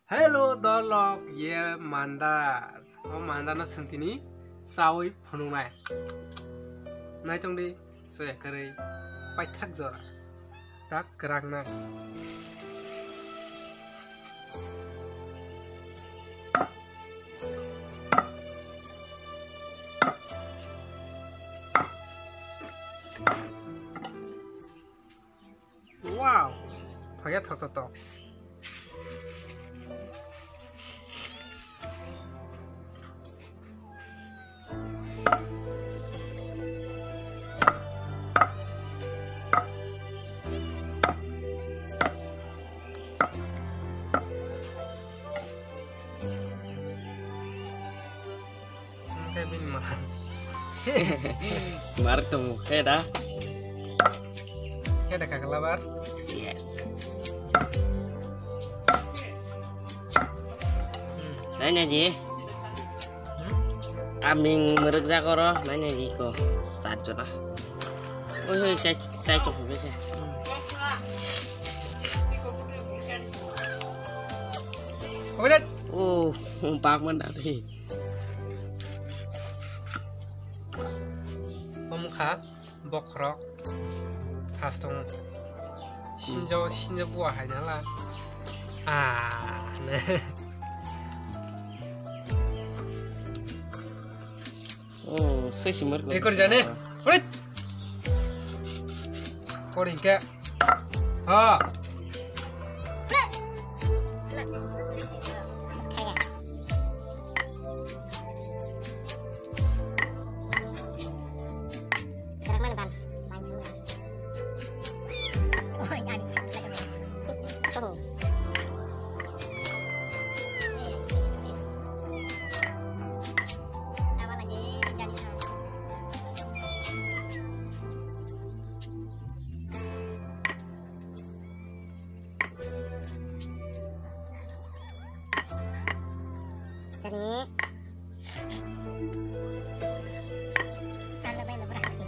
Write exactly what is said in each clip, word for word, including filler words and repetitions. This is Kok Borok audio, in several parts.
Hello, dolok, ye mandar. O mandar no swng tini chawi phunuknai. Naitong di, soya kwrwi paithak jora. Tak kwrak na. Wow! Thokya thok thok thok. Hwnkhe bini ma. Mar tongo, khe da? Khe da kakla bar? Yes. Hmm. Nai nai di. Hmm? Aming merek jakoro, nai nai di ko. Sat jona. Oi, oi, sai, sai tok be khe. Hmm. Oke, dad. Oh, bak man da di. Omo kha bokhorok. First tong sinjo, sinjo bua hai nala. Ah, ne. Oh, sesi mer. Ekor jane. Wait. Koring ke. Ha. Jani. Tanda bai na bra kini.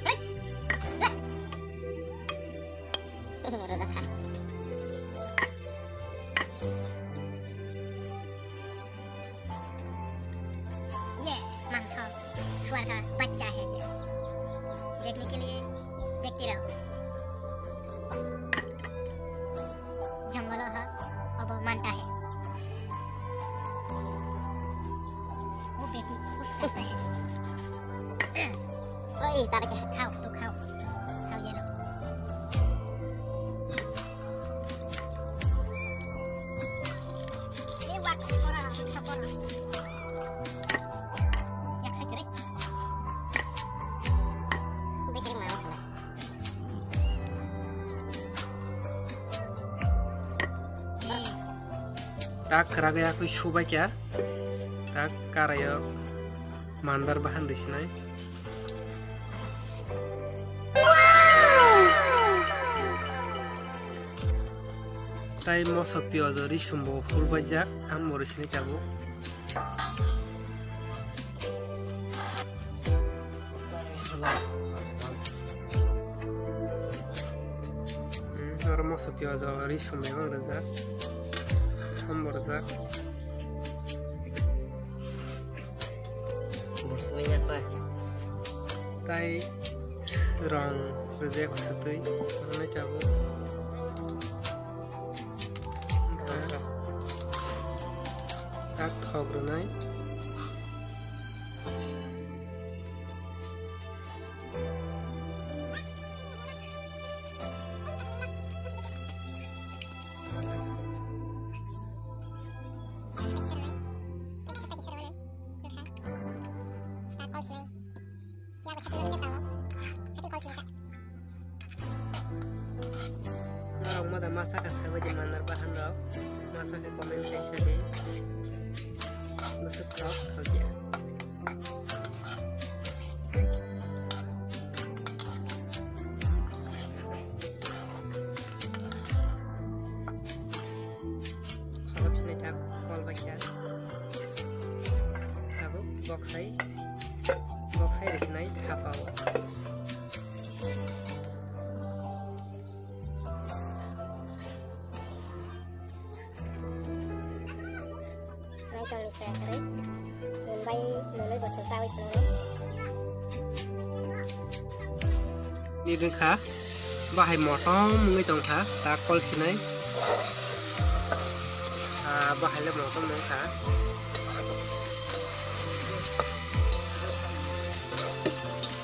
Hei. Hei. ये मांस सुअर का बच्चा है, ये देखने के लिए देखते रहो। जंगल है, अब मानता है। वो बेटी उस तरफ है। ओ, ये सारे के खाओ, तो खाओ, खाओ ये लो। Tak kwrak ya kwi subai kya. Tak karayo mandar bahan risinai. Tai moso piyajo risumbo hulbaijak, ang bo risini tabuk. Hmm, oro moso piyajo risum bebak rijak, ang bo rijak. Tai rong rejak sotwi rwnai tabuk. Tak thok rwnai. Norok moda masa kha sabai di mandar bahan rok, masa khe comment khai sadi. Bwswk thok thok ya. Kholop sinai tak kol bai kha. Tabuk boksai, boksai risinai thapao. Mumbai, Mumbai bosong chawi phunuknai. Ni wngkha, bahai motom wngwi tongkha, ta kol sinai. Ah, bahai le motom wngkha.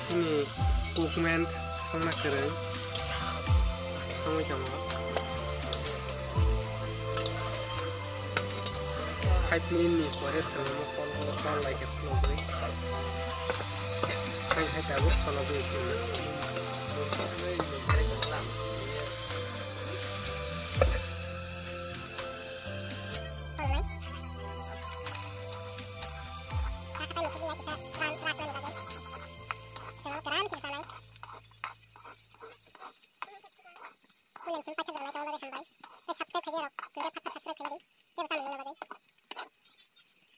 Sini cookman songna kwrwng songwi tongo. Five minute ni pore swnamo kol, kol lai khe phunugwi. Hai hai tabuk phunugwi. William Singh paithak rwnai tongma bagwi hambai. Tei subscribe khaidi rok, tei phak phak subscribe khaidi. Tei bwsa nungna bagwi.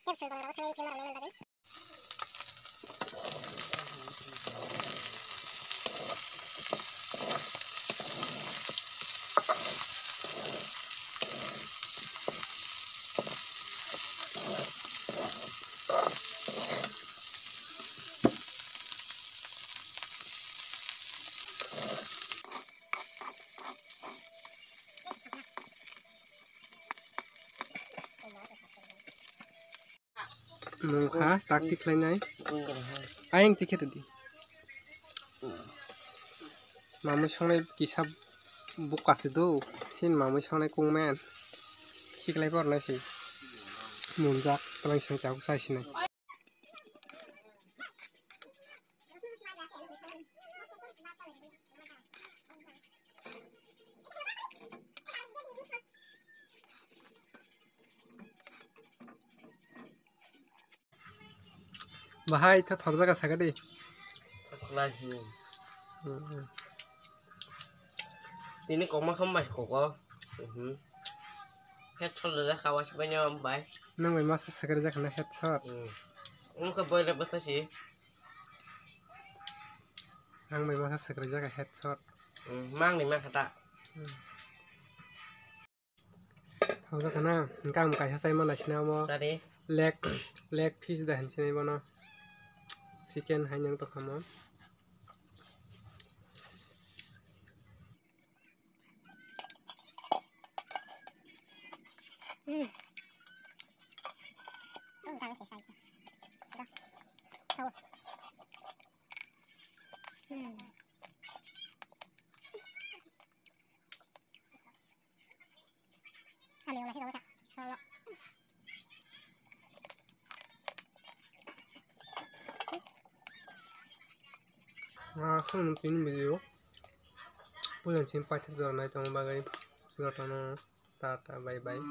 Tei bwsa nungna bagwi, tei bwsa nungna bagwi. Mungkha tak tik khlainai. Ayang tik khe tadi. Mamui songnai kisa buka se do. Sin mamui songnai kungmen. Siklai por nai si. Munjak twlang song chau sai sinai. Bahai tho thokjak sakha di. Thokla si. Hmm. Tini kokma kham bai koko. Mhm. Headshot le khawa si banyo bai. Nang bai masa sakha jak na headshot. Hmm. Ungkha boy le bwsa si. Ang bai masa sakha jak headshot. Hmm. Mang ni ma khata. Hmm. Thokjak khana, hwnkhe ang kaisa chai manlai sina omo. Sari. Leg, leg piece da hinwi sinai bono. Chicken hai nang tongkha omo. Hmm. Ah, khum tini video. Pulang sini paithak jora nai tongma bagwi jotono tata bye bye.